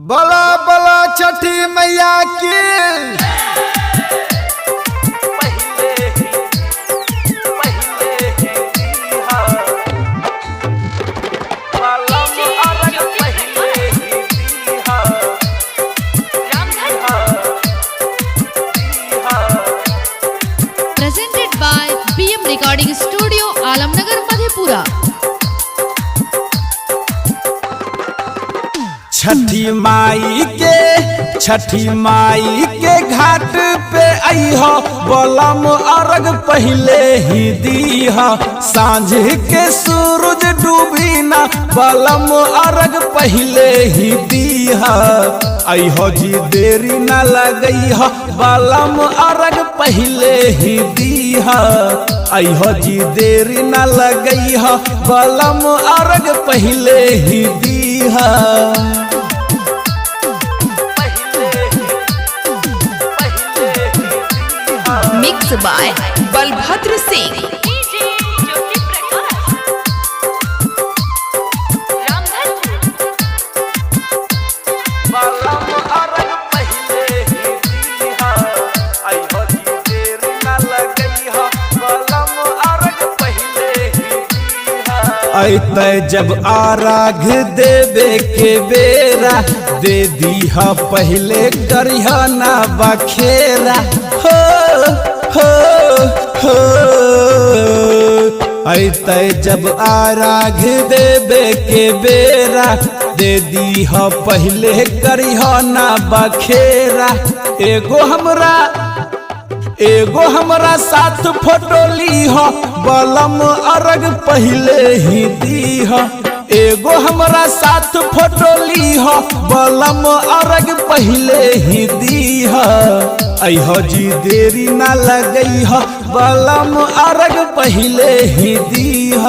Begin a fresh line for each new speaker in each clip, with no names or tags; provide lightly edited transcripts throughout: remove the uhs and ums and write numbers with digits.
बला बला छठी मैया की।
Presented by BM Recording Studio, Alamnagar, Madhepura.
छठी माई के, छठी माई के घाट पे अइह, बलम अर्घ पहले ही दीह। सांझ के सूरज डूबी ना, बलम अर्घ पहले ही दीह। अइह जी देरी ना लगइह, बलम अर्घ पहले ही दीह। अइह जी देरी ना लगइह, बलम अर्घ पहले ही दीह।
Mix by Balbhadra Singh.
अतै जब आराघ देवे के बेरा, दे दीह पहले करिह ना बखेरा। हो हो हो, अतै जब आराघ देवे के बेरा, दे दीह पहले करिह ना बखेरा। एगो हमरा, एगो हमरा साथ फोटो लीह, बलम अर्घ पहले ही दीह। एगो हमरा साथ फोटो लीह, बलम अर्घ पहले ही दीह। अइह जी देरी ना लगइह, बलम अर्घ पहले ही दीह।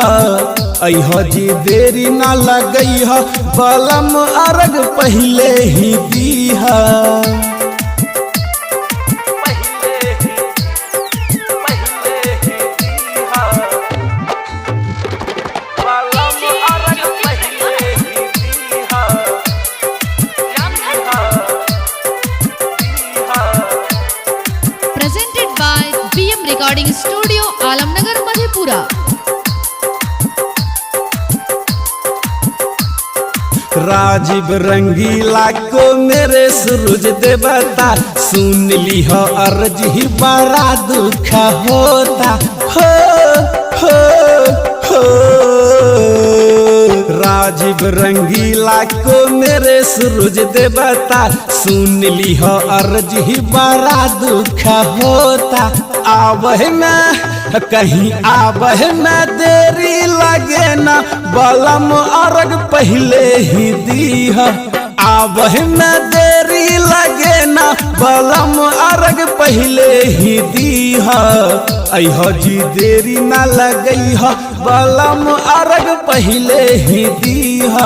अइह जी देरी ना लगइह, बलम अर्घ पहले ही दीह।
Presented by BM Recording Studio, Alamnagar, Madhepura.
Rajiv रंगीला को मेरे सूरज देवता, सुन लीह अर्जी बड़ा दुख होता। हो हो हो, राजीव रंगीला को मेरे सूरज देवता, सुन लीह अर्जी बड़ा दुख होता। आवह में कहीं आवह में देरी लगे ना, बलम अर्घ पहले ही दीह। आवह में देरी लगे ना, बलम अर्घ पहले ही दीह। अइह जी देरी ना लगइह, बलम अर्घ पहले ही दीह।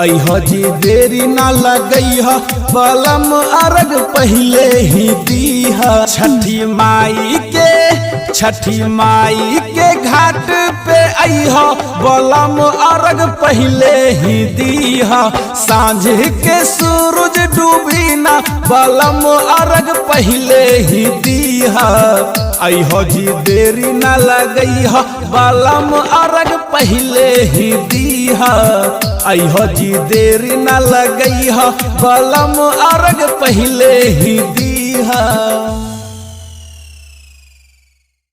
अइह जी देरी ना लगइह, बलम अर्घ पहले ही दीह। छठी माई के, छठी माई के घाट पे अइह, बलम अर्घ पहले ही दीह। सांझ के सूरज डूबी ना, बलम अर्घ पहले ही दीह। अइह जी देरी ना लगइह, बलम अर्घ पहले ही दीह। अइह जी देरी ना लगइह, बलम अर्घ पहले ही दीह।